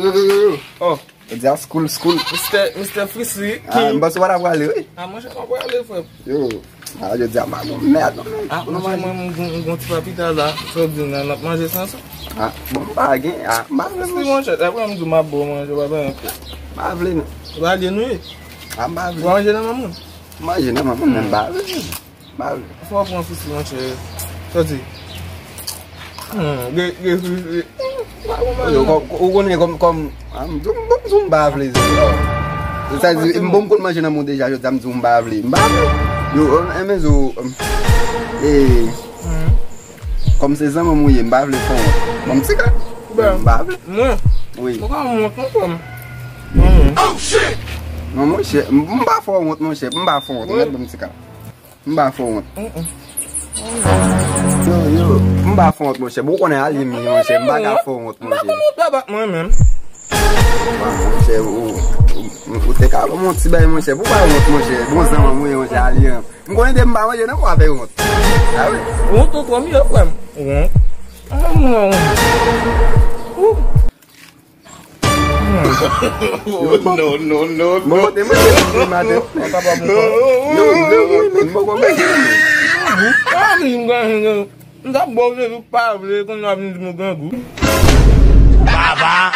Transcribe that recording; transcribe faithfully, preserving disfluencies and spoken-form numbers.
Yo, yo, yo, yo. Oh. Yo di a school, school. Mister, Mister Frisly. Ah, m panse w pa t ap prale, wi. Ah, monchè, m ap prale, frè. Yo. Ah, yo di a m pa bon mèd, non, men. Ah, monchè, mwen, m gon, m gon ti papita la. Sa w di, n ap manje sa ansanm? Ah, bon, m pa gen. Ah, m pa vle, monchè. Monchè, apre m di w m ap ba w manje, w pa bay anko. M pa vle, non. Ou pa vle nou ye? Ah, m pa vle. Ou pa manje nan men moun? M manje nan men moun, men m pa vle. M pa vle. Fò w pran Frisly, monchè. Soti. Hmm, de, de Frisly. Hmm, pa bon manje, non. Ou konnen kòm, kòm, ah, m di w, m di w m pa vle. Sa di, m bon, m konn manje nan men w deja, jodi a m di w m pa vle. M pa vle. Yo, eh, men zo, eh, kòm se zanmi m ou ye, m pa vle fè w wont. Bon, m ti ka. M pa vle. Mwen? Wi. Mwen pa wont, non, frè m. Non, monchè, m, m pa fè w wont, monchè. M pa fè w wont. Wi. Mèt ban m ti ka. M pa fè w wont. Mm-mm. Yo, yo, m pa fè w wont, monchè. Bon, ou konnen alye m ye, monchè. M pa ka fè w wont, monchè. M pa konn wont labat mwen menm. Wa, monchè, ou, ou, ou te ka ban m yon ti bay, monchè. Pou pa wont, monchè. Bon zanmi m ou ye, monchè, alye an. M konnen depi m pa manje nan, w ap fè wont. A wi. Wont ou twò m ye, frè m. Wont. Ah, mwen wont. Ou. No, no, no, bon, no. Kote mwen te di maten. Yo, yo, yo, men m poko manje. Ah, m gade, m t ap ba w Jezi, ou pa vle, kounye a vin di m ou grangou. Baba.